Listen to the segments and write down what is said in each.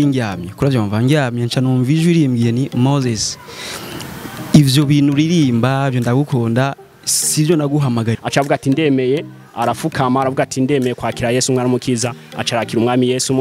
Ndyamye kuravyumva ndyamye nca numva ijwi rimbwiye ni Moses, ivyo bintu uririmba byo ndagukunda sivyo naguhamagaye. Aca avuga ati ndemeye, arafukama aravuga ati ndemeye kwakira Yesu umwana umukiza, acarakira umwami Yesu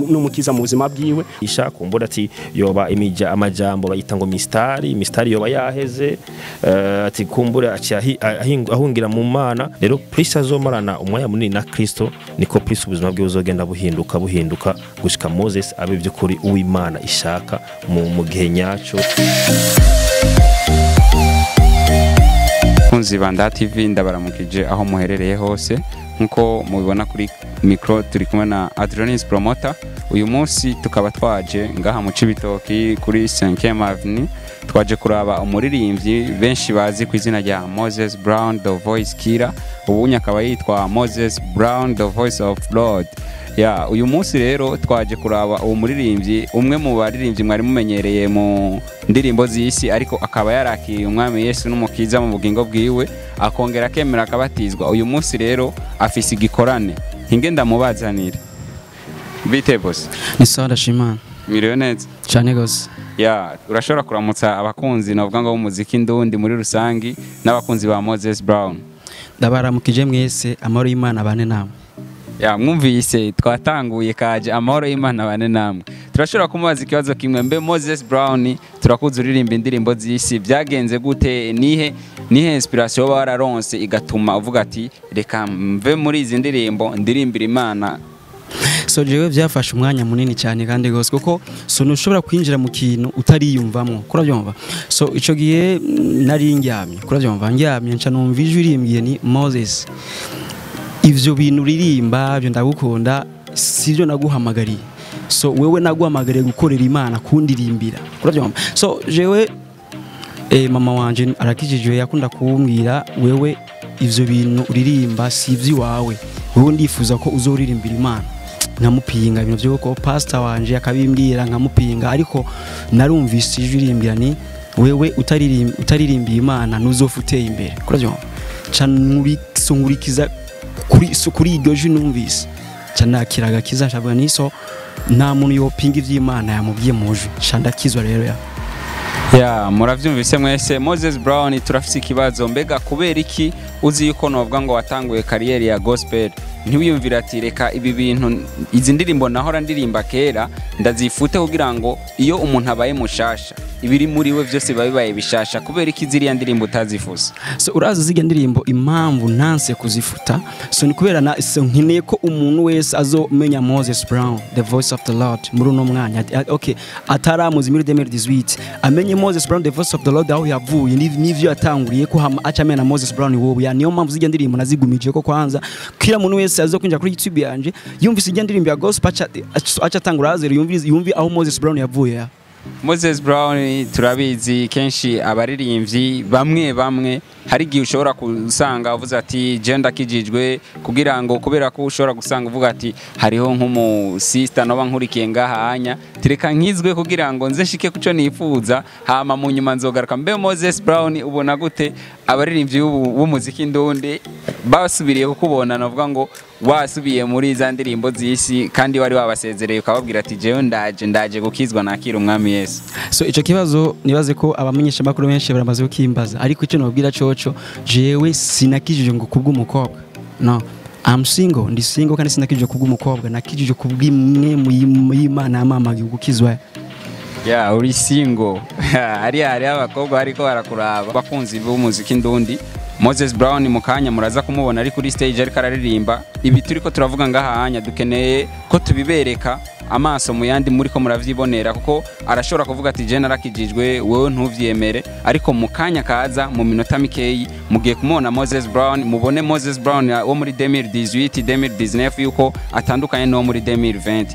n'umukiza mu buzima bwiwe. Isha kumbura ati yoba imija amajambo bayita ngo mistari, mistari yoba yaheze, ati kumbura ahungira mu Mana. Rero Kristo azomarana umwanya munini na Kristo, niko Kristo ubuzima bwiwe buzogenda buhinduka buhinduka gushika Moses abe by'ukuri uw'Imana ishaka mu gihe nyaco. Kunzi Banda TV ndabaramukije aho muherereye hose, nkuko mubibona kuri micro turi kumwe na Adronis Promoter. Uyu munsi tukaba twaje ngaha mu Cibitoki kuri 5e Avenue, twaje kuraba umuririmbyi benshi bazi ku izina rya Moses Brown the Voice Killer, ubunya akaba yitwa Moses Brown the Voice of Lord. Ya uyu munsi rero twaje kuraba uwo muririmbyi, umwe mu baririmbyi mwari mumenyereye mu ndirimbo z'isi, ariko akaba yarakiriye umwami Yesu n'umukiza mu bugingo bwiwe, akongera akemera akabatizwa. Uyu munsi rero afise igikorane, hinge ndamubazanira. Bite boss? Ni sawa ndashimana. Mwiriwe neza? Cyane gose. Ya urashobora kuramutsa abakunzi navuga ngo b'umuziki ndundi muri rusangi n'abakunzi ba Moses Brown? Ndabaramukije mwese, amahoro y'Imana bane namwe. Ya mwumvise twatanguye kaje, amahoro y'Imana bane namwe. Turashobora kumubaza ikibazo kimwe, mbe Moses Brown turakuze uririmba indirimbo z'isi, byagenze gute? Nihe inspiration waba wararonse igatuma uvuga ati reka mve muri izi ndirimbo ndirimbira Imana? So jewe byafashe umwanya munini cyane kandi gose, kuko so ntushobora kwinjira mu kintu utariyumvamwo, kurabyumva. So ico gihe nari ndyamye kurabyumva ndyamye nca numva ijwi rimbwiye ni Moses, ivyo bintu uririmba byo ndagukunda sivyo naguhamagariye. So wewe naguhamagariye gukorera Imana kundirimbira, kurabyumva. So jewe mama wanje arakijijwe, yakunda kumbwira wewe ivyo bintu uririmba sivyo wawe, wewe ndifuza ko uzoririmbira Imana. Nkamupinga ibintu byo ko pastor wanje akabimbwira nkamupinga, ariko narumvise ijwi rimbwira ni wewe utaririmbiye Imana ntuzofuteye imbere, kurabyumva. Ca nkurikiza kuri iryo jwi numvise, ca nakira agakiza, ncavuga ni so nta muntu yopinga ivy'Imana yamubwiye mu jwi, ca ndakizwa rero. Ya muravyumvise mwese, Moses Brown turafise ikibazo, mbega kubera iki uzi yuko novuga ngo watanguye kariyeri ya gospel ntiwiyumvira ati reka ibi bintu izi ndirimbo nahora ndirimba kera ndazifute kugira ngo iyo umuntu abaye mushasha ibiri muri we byose bibaye bishasha, kubera iki ziriya ndirimbo utazifuse? So urazi ziriya ndirimbo impamvu ntanse kuzifuta, so ni kubera na so nkeneye ko umuntu wese azomenya Moses Brown the Voice of the Lord muri uno mwanya, okay, ataramuzi muri 2018 amenye Moses Brown the Voice of the Lord aho yavuye n'ivyo yatanguriye ko aca amenya Moses Brown wowe. Ya niyo mpamvu ziriya ndirimbo nazigumije ko kwanza kila muntu wese azokwinjira kuri YouTube yanje yumvise ijya ndirimbo ya gospel aca atangura azero yumvi aho Moses Brown yavuye. Moses Brown turabizi kenshi abaririmbyi bamwe bamwe hari igihe ushobora gusanga uvuze ati je ndakijijwe, kugira ngo kubera ko ushobora gusanga uvuga ati hariho nk'umu sister noba nkurikiye ngaha anya tereka nkizwe kugira ngo nze shike kuco nifuza, hama mu nyuma nzogaruka. Mbe Moses Brown ubona gute abaririmbyi b'umuziki ndundi basubiriye kukubona navuga ngo wasubiye muri za ndirimbo z'isi kandi wari wabasezereye ukababwira ati jewe ndaje gukizwa nakira umwami Yesu? So ico kibazo nibaze ko abamenyesha makuru benshi baramaze kukimbaza, ariko ico nobwira coco jewe sinakijije ngo kubw'umukobwa, no I'm single, ndi single kandi sinakijije kubw'umukobwa, nakijije kubw'imwe mu y'Imana yamamaye gukizwa. Ya uri single hari abakobwa ariko barakuraba. Bakunzi b'umuziki ndundi, Moses Brown mukanya muraza kumubona ari kuri stage ariko araririmba. Ibi turiko turavuga ngaha hanya dukeneye ko tubibereka amaso mu yandi muri ko muravyibonera, kuko arashobora kuvuga ati je narakijijwe wewe ntuvyemere, ariko mukanya kaza mu minota mikeyi mugiye kumubona Moses Brown, mubone Moses Brown wo muri 2018 2019 yuko atandukanye no muri 2020.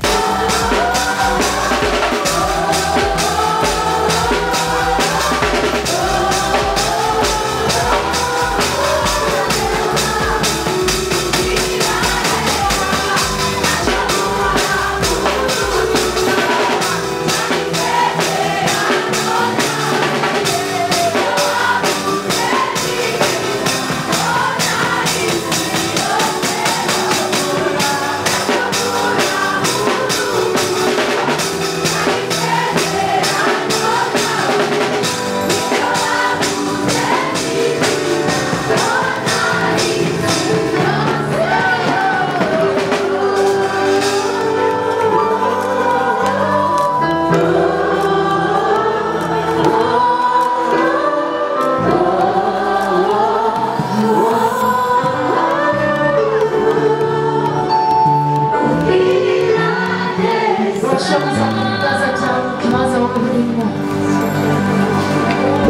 Urashobora kuzamura ibiganza byawe mu kibanza wowe urimo.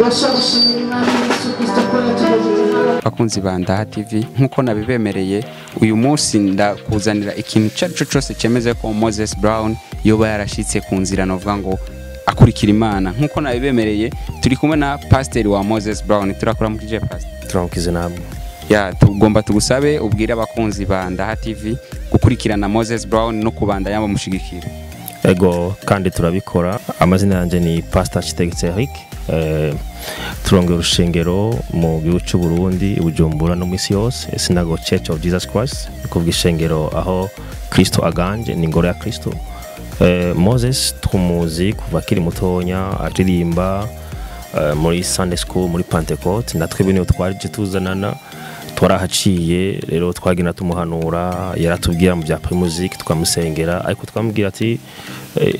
Urashobora gushimira Imana Yesu Kristo ko yatugejeje hano. Bakunzi ba Ndaha TV, nkuko nabibemereye, uyu munsi ndakuzanira ikintu icyo ari cyo cyose cyemeza ko Moses Brown yoba yarashitse ku nzira, novuga ngo akurikira Imana. Nkuko nabibemereye, turi kumwe na pasiteri wa Moses Brown. Turakora muri pastor. Turamukize namwe. Ya, tugomba tugusabe ubwire abakunzi ba Ndaha TV gukurikirana Moses Brown no kubandanya bamushigikira. Ego, kandi turabikora. Amazina yanjye ni Pastor Kitegetse Eric. Turongera urushengero mu gihugu cy'u Burundi, i Bujumbura no mu isi yose, Synagogue Church of Jesus Christ, ni kuvuga ishengero aho Kristo aganje, ni ingoro ya Kristo. Moses tumuzi kuva akiri mutonya aririmba muri Sunday School, muri Pentecote, natwe niyo twaje tuzanana, twarahaciye. Rero twagenda tumuhanura, yaratubwira mu bya primusic, tukamusengera, ariko twamubwira ati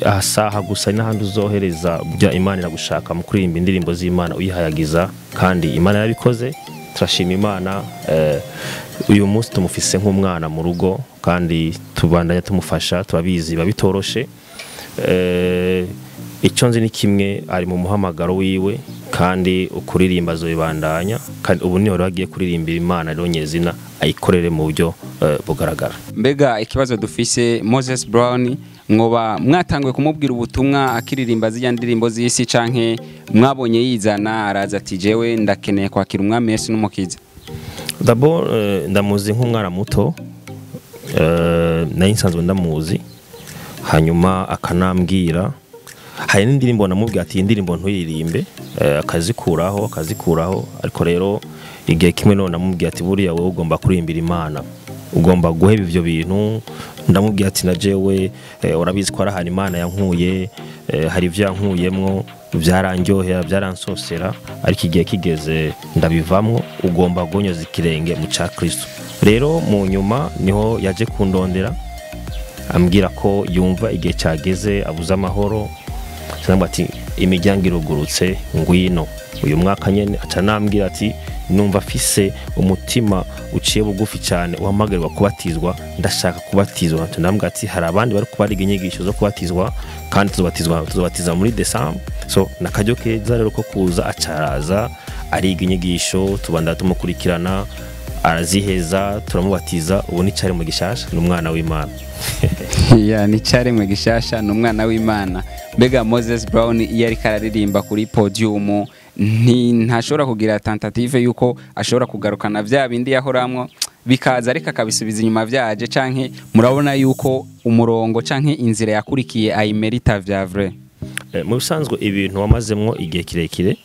aha saha gusa n'ahandi uzohereza bya Imana iragushaka mu kuririmba indirimbo z'Imana uyihayagiza, kandi Imana yarabikoze, turashima Imana. Uyu munsi tumufise nk'umwana mu rugo kandi tubandanya tumufasha, turabizi biba bitoroshe. Icyo nzi ni kimwe, ari mu muhamagaro wiwe kandi ukuririmba azobibandanya, kandi ubu niho rero agiye kuririmbira Imana, rero nyezina ayikorere mu buryo bugaragara. Mbega ikibazo dufise, Moses Brown mwoba mwatanguye kumubwira ubutumwa akiririmba ziriya ndirimbo z'isi, canke mwabonye yizana araza ati jewe ndakeneye kwakira umwami Yesu n'umukiza? D'abord ndamuzi nk'umwana muto, nari nsanzwe ndamuzi, hanyuma akanambwira hari n'indirimbo namubwira ati iyi ndirimbo ntuyiririmbe, akazikuraho. Ariko rero igihe kimwe none namubwira ati buriya wowe ugomba kuririmbira Imana, ugomba guheba ivyo bintu. Ndamubwira ati na jewe urabizi ko ari ahantu Imana yankuye, hari ivyo yankuyemwo byaranryohera, byaransosera, ariko igihe kigeze ndabivamwo, ugomba guhonyoza ikirenge mu ca Kristo. Rero mu nyuma niho yaje kundondera ambwira ko yumva igihe cyageze abuze amahoro, cyangwa ati imiryango irugurutse, ngwino. Uyu mwaka nyene aca nambwira ati numva afise umutima uciye bugufi cyane uhamagarirwa kubatizwa, ndashaka kubatizwa. Aca ndambwira ati hari abandi bari kubariga inyigisho zo kubatizwa kandi tuzobatiza muri December, so nakaryo keza rero ko kuza. Acaraza ariga inyigisho, tubanda tumukurikirana, araziheza, turamubatiza. Ubu ni cyari mu gishasha, ni umwana w'Imana. Ya, ni cyaremwe gishasha, ni umwana w'Imana. Mbega Moses Brown iyo ariko araririmba kuri podium ntashobora kugira tentative yuko ashobora kugarukana vya bindi yahoramwo bikaza, ariko akabisubiza inyuma vyaje, canke murabona yuko umurongo canke inzira yakurikiye ayimerita vya vrai? Mu bisanzwe ibintu wamazemwo igihe kirekire,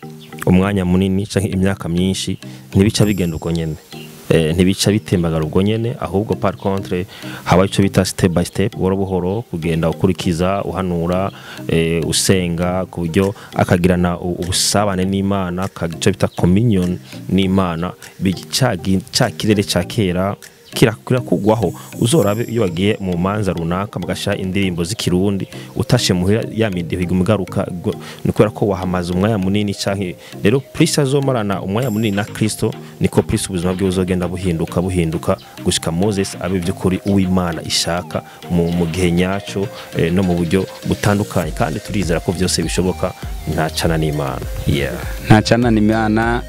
umwanya munini canke imyaka myinshi, ntibica bigenda uko nyene, ntibica bitembagara ubwo nyene, ahubwo par contre haba ico bita step by step, buhoro buhoro, kugenda ukurikiza, uhanura, usenga, ku buryo akagirana ubusabane n'Imana, akagira ico bita communion n'Imana, ca kirere ca kera kirakugwaho. Uzorabe iyo bagiye mu manza runaka bagasha indirimbo z'ikirundi, utashe muhira ya midiho iguma igaruka, ni kubera ko wahamaze umwanya munini. Canke rero plus azomarana umwanya munini na Kristo, niko plus ubuzima bwe buzogenda buhinduka buhinduka, gushika Moses abe by'ukuri uw'Imana ishaka mu gihe nyaco, no mu buryo butandukanye, kandi turizera ko byose bishoboka, ntacana n'Imana. Yeah. Ntacana n'Imana.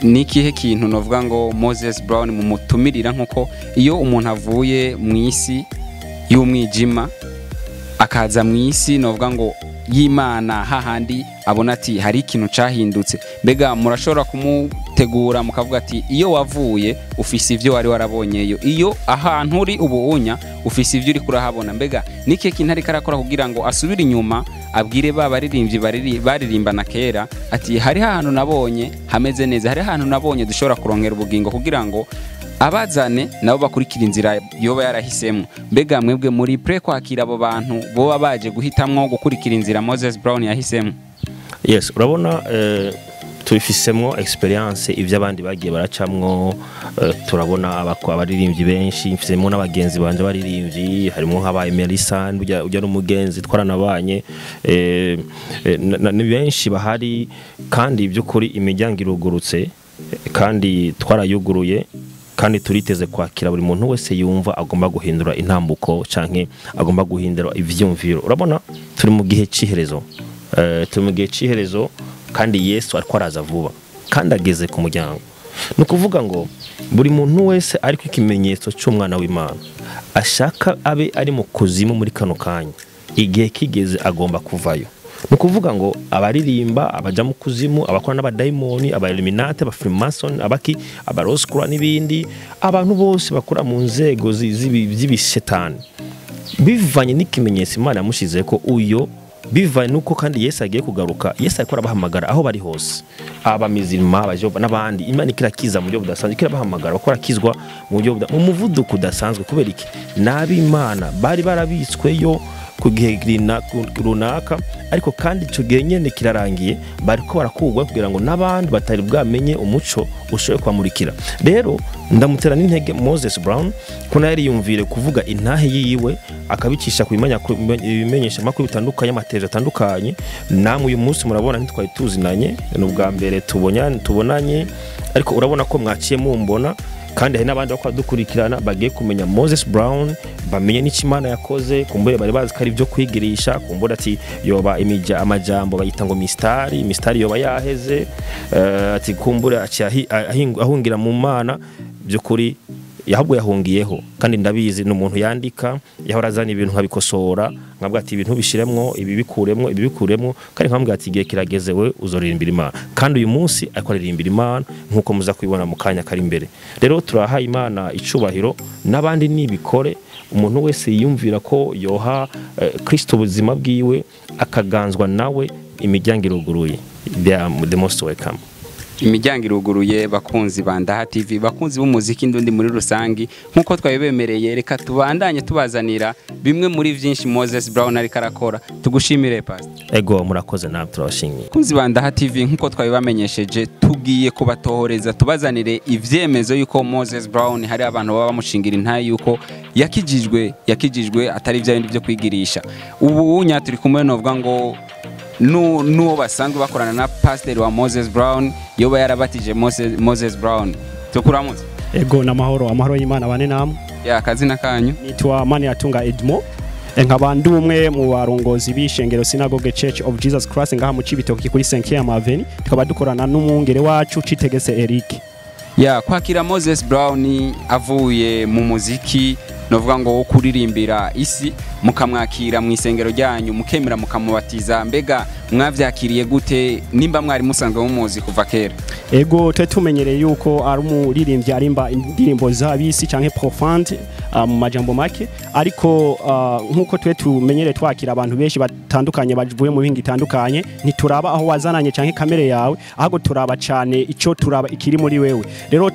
Ni ikihe kintu novuga ngo Moses Brown mumutumirira, nkuko iyo umuntu avuye mu isi y'umwijima akaza mu isi novuga ngo y'Imana, hahandi abona ati hari ikintu cahindutse, mbega murashobora kumutegura mukavuga ati iyo wavuye ufise ivyo wari warabonyeyo, iyo ahantu uri ubu unya ufise ivyo uriko urahabona, mbega ni ikihe kintu ariko arakora kugira ngo asubire inyuma abwire ba baririmbyi baririmbana kera ati hari ahantu nabonye hameze neza, hari ahantu nabonye dushobora kuronkera ubugingo, kugira ngo abazane nabo bakurikira inzira yoba yarahisemo? Mbega mwebwe muri prêt kwakira abo bantu boba baje guhitamwo gukurikira inzira Moses Brown yahisemo? Yes, urabona tubifisemwo experience, ivyo abandi bagiye baracamwo, turabona abaririmbyi benshi, mfisemwo n'abagenzi banje baririmbyi, harimo nk'aba Emerson, ujya n'umugenzi twaranabanye, ni benshi bahari, kandi by'ukuri imiryango irugurutse kandi twarayuguruye. Kandi turiteze kwakira buri muntu wese yumva agomba guhindura intambuko canke agomba guhindura ivyumviro. Urabona turi mu gihe c'iherezo, turi mu gihe c'iherezo, kandi Yesu ariko araza vuba kandi ageze ku muryango. Ni ukuvuga ngo buri muntu wese ariko ikimenyetso cy'umwana w'Imana ashaka abe ari mu kuzimu muri kano kanya, igihe kigeze agomba kuvayo. Ni ukuvuga ngo abaririmba, abaja mu kuzimu, abakora n'abadayimoni, aba Illuminati, aba Freemason, abaki, abaroskura n'ibindi, abantu bose bakora mu nzego z'ibishetani, bivanye n'ikimenyetso Imana yamushize ko uyo, bivanye nuko kandi Yesu agiye kugaruka. Yesu ariko arabahamagara aho bari hose, abamizirima, abajehova n'abandi. Imana ikirakiza mu buryo budasanzwe, ikirabahamagara bakora kizwa mu buryo mu muvuduko udasanzwe. Kubera iki? N'ab'Imana bari barabitsweyo ku gihe runaka, ariko kandi ico gihe nyene kirarangiye, bariko barakugwa kugira ngo n'abandi batari bwamenye umuco ushobore kubamurikira. Rero ndamutera n'intege Moses Brown ko nawe yariyumvire kuvuga intahe yiwe, akabicisha ku bimenyesha makuru bitandukanye, amateje atandukanye. Namwe uyu munsi murabona ntitwari tuzinanye, ni ubwa mbere tubonanye, ariko urabona ko mwaciye mumbona. Kandi hari n'abandi bakora dukurikirana bagiye kumenya Moses Brown, bamenye n'icyo Imana yakoze. Kumbure bari bazi ko ari ibyo kwigirisha, kumbure ati yoba amajambo bayita ngo mistari yoba yaheze, ati kumbure aciye ahungira mu Mana. By'ukuri yahabwo yahungiyeho, kandi ndabizi ni umuntu yandika, yahora azana ibintu nkabikosora, nkabwa ati ibintu bishiremwo ibi, bikuremwo ibi, bikuremwo, kandi nkambwa ati igihe kirageze we uzoririmbira Imana. Kandi uyu munsi ariko aririmbira Imana nkuko muza kubibona mu kanya kari imbere. Rero turaha Imana icubahiro, n'abandi nibikore. Umuntu wese yiyumvira ko yoha Kristo ubuzima bwiwe akaganzwa nawe, imiryango iruguruye. They are the most welcome. Imiryango iruguruye. Bakunzi ba Ndaha TV, bakunzi b'umuziki ndundi muri rusangi, nkuko twabibemereye, reka tubandanye tubazanira bimwe muri vyinshi Moses Brown ariko arakora. Tugushimire, Pastor. Ego, murakoze, namwe turabashimiye. Bakunzi ba Ndaha TV, nkuko twabibamenyesheje, tugiye kubatohoreza tubazanire ivyemezo yuko Moses Brown hari abantu baba bamushingira intahe yuko yakijijwe atari vya bindi byo kwigirisha. Ubu nya turi kumwe novuga ngo nuwo basanzwe bakorana na pastor wa Moses Brown, yoba yarabatije Moses Brown. Tukuramutse. Ego, namahoro, amahoro y'Imana bane namwe. Ya, akazina kanyu? Nitwa Maniratunga Edmo, nkaba ndi umwe mu barongozi b'ishengero Synagogue Church of Jesus Christ ngaha mu Cibitoke kuri 5e Avenue, tukaba dukorana n'umwungere wacu Citegese Eric. Ya, kwakira Moses Brown avuye mu muziki novuga ngo wo kuririmbira isi, mukamwakira mu isengero ryanyu, mukemera mukamubatiza, mbega mwavyakiriye gute nimba mwari musanzwe mumuzi kuva kera? Ego, twe tumenyereye yuko ari umuririmbyi arimba indirimbo z'abisi canke profane mu majambo make, ariko nkuko twe tumenyereye twakira abantu benshi batandukanye bavuye mu bihinga itandukanye, ntituraba aho wazananye canke kamere yawe, ahubwo turaba cane ico turaba ikiri muri wewe. Rero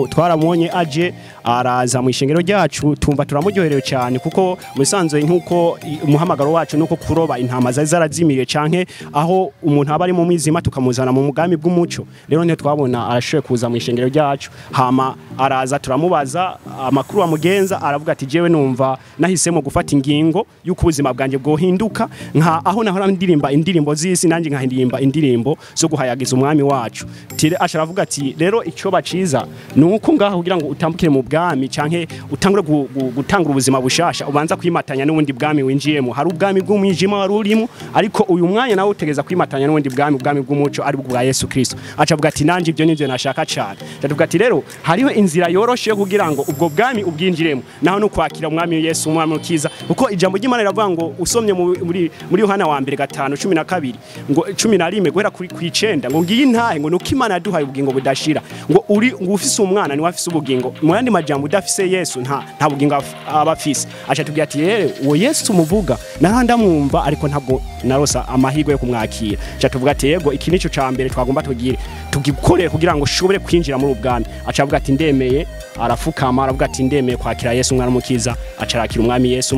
twaramubonye aje araza mu ishengero ryacu, tumva turamuryoherewe cyane, kuko musanzwe nkuko umuhamagaro wacu nuko kuroba intama zari zarazimiye canke aho umuntu aba ari mu mwizima tukamuzana mu mugambi bw'umuco. Rero niyo twabona arashoboye kuza mu ishengero ryacu, hama araza turamubaza amakuru amugenza, aravuga ati jewe numva nahisemo gufata ingingo y'uko ubuzima bwanjye bwohinduka, nka aho nahora ndirimba indirimbo z'isi nanjye nkahindirimba indirimbo zo guhayagiza umwami wacu. Tire asha aravuga ati rero icyo baciza nuko ngaho kugira ngo utambukire mu bwami canke utangure gutangura ubuzima bushasha, ubanza kwimatanya n'ubundi bwami winjiyemo. Hari ubwami bw'umwijima wari urimo, ariko uyu mwanya nawe utegeza kwimatanya n'ubundi bwami, ubwami bw'umuco ari bwa Yesu Kristo. Aca avuga ati nanje ibyo nivyo nashaka cyane. Avuga ati rero hariho inzira yoroshe kugira ngo ubwo bwami ubwinjiremo, naho no kwakira umwami Yesu umwami ukiza, kuko ijambo ry'Imana riravuga ngo usomye muri Yohana wa mbere 5:12 ngo 11 guhera kuri 9 ngo ngiyi intahe ngo nuko Imana yaduhaye ubugingo budashira, ngo uri ngo ufise umwana ni wafise ubugingo. Mu yandi majambo udafise Yesu nta bugingo aba afise. Aca tubwira ati rero uwo Yesu muvuga narandamwumva ariko ntabwo narosa amahirwe yo kumwakira. Aca tuvuga ati yego iki nico ca mbere twagomba tugire tugikorere kugira ngo ushobore kwinjira muri ubwami. Aca avuga ati ndemeye, arafukama aravuga ati ndemeye kwakira Yesu umwana mukiza. Aca arakira umwami Yesu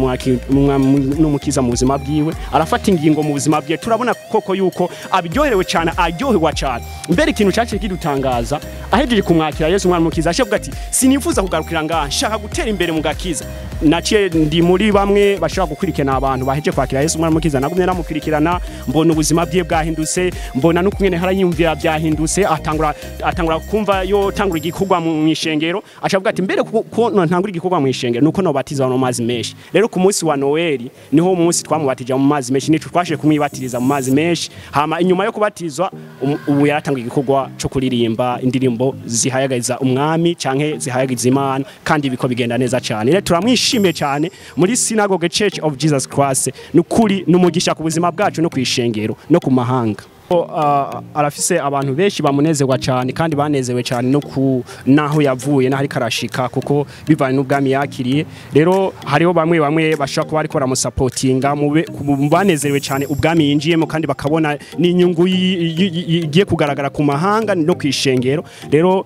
n'umukiza mu buzima bwiwe, arafata ingingo mu buzima bwiwe. Turabona koko yuko abiryoherewe cyane, aryoherwa cyane. Mbere ikintu cyaciye kidutangaza, ahejeje kumwakira Yesu umwana mukiza aca avuga ati sinifuza kugarukira ngaha, nshaka gutera imbere mu gakiza. Naciye ndi muri bamwe bashobora gukurikirana abantu baheje kwakira Yesu umwana mukiza, nagumye Ndamukurikirana, mbona ubuzima bwe bwahindutse, mbona n'ukungene harayumvira byahindutse, atangura kumva yo tangura igikorwa mu ishengero, acavuga ati mbere ko ntangura igikorwa mu ishengero nuko nobatiza mu mazi menshi. Rero ku munsi wa Noeli niho umunsi twamubatije mu mazi menshi, nico twashe kumwibatiriza mu mazi menshi. Hama inyuma yo kubatizwa ubu yaratanga igikorwa cyo kuririmba indirimbo zihayagaza umwami canke zihayagiza Imana, kandi biko bigenda neza cyane. Rero turamwishimiye cyane muri Synagogue Church of Jesus Christ, nukuri numugisha ku buzima bwacu no kwishengero no ku mahanga. Arafise abantu benshi bamunezerwa cyane kandi banezewe cyane no ku naho yavuye naho ariko arashika, kuko bivanye n'ubwami yakiriye. Rero hariho bamwe bashaka kuba ariko baramusapotinga mu banezerewe cyane ubwami yinjiyemo, kandi bakabona n'inyungu igiye kugaragara ku mahanga no kwishengero. Rero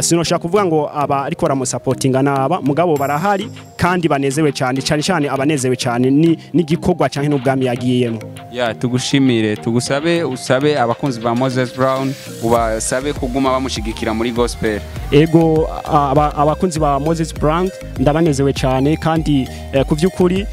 sinoshaka kuvuga ngo aba ariko baramusapotinga naba mugabo barahari kandi banezewe cyane, cyane cyane abanezewe cyane n'igikorwa cyane n'ubwami yagiyemo. Ya tugushimire, tugusabe usabe abakunzi ba Moses Brown ubasabe kuguma bamushigikira muri gospel. Ego, abakunzi ba Moses Brown ndabanezewe cyane, kandi ku byukuri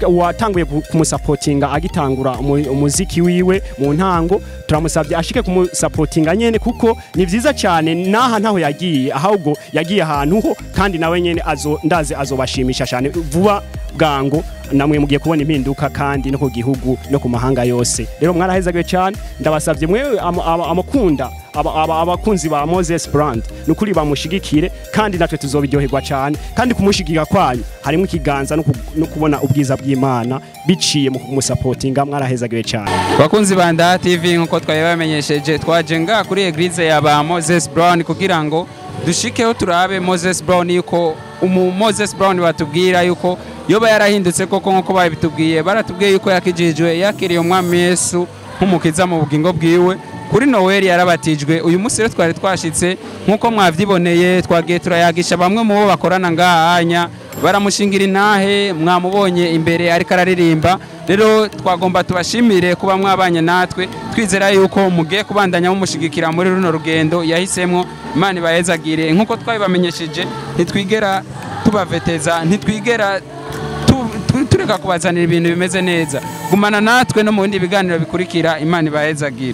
watanguye kumusapotinga agitangura umuziki wiwe mu ntango, turamusabye ashike kumusapotinga nyene, kuko ni vyiza cyane naha ntaho yagiye, ahubwo yagiye ahantu ho, kandi nawe nyene ndaze azobashimisha cyane vuba bwango, namwe mugiye kubona impinduka kandi no ku gihugu no ku mahanga yose. Rero mwarahezagiwe cyane, ndabasabye mwe amakunda abakunzi ba Moses Brown nukuri bamushigikire, kandi natwe tuzobiryoherwa cyane, kandi kumushigikira kwanyu harimo ikiganza no kubona ubwiza bw'Imana biciye mu kumusapotinga. Mwarahezagiwe cyane. Bakunzi ba Ndaha TV, nkuko twabibamenyesheje twaje nga kuri eglise ya ba Moses Brown kugira ngo dushikeho turabe Moses Brown yuko Moses Brown batubwira yuko yoba yarahindutse koko nkuko babitubwiye. Baratubwiye yuko yakijijwe, yakiriye umwami Yesu nk'umukiza mu bugingo bwiwe. Kuri Noel yarabatijwe. Uyu munsi rero twari twashitse nkuko mwavyiboneye, twagiye turayagisha bamwe mu bo bakorana ngahanya, baramushingira intahe, mwamubonye imbere ariko araririmba. Rero twagomba tubashimire kuba mwabanye natwe, twizera yuko mugiye kubandanya mumushigikira muri runo rugendo yahisemwo. Imana ibahezagire. Nkuko twabibamenyesheje, ntitwigera tubaveteza, ntitwigera tureka kubazanira ibintu bimeze neza. Gumana natwe no mu bindi biganiro bikurikira. Imana ibahezagire.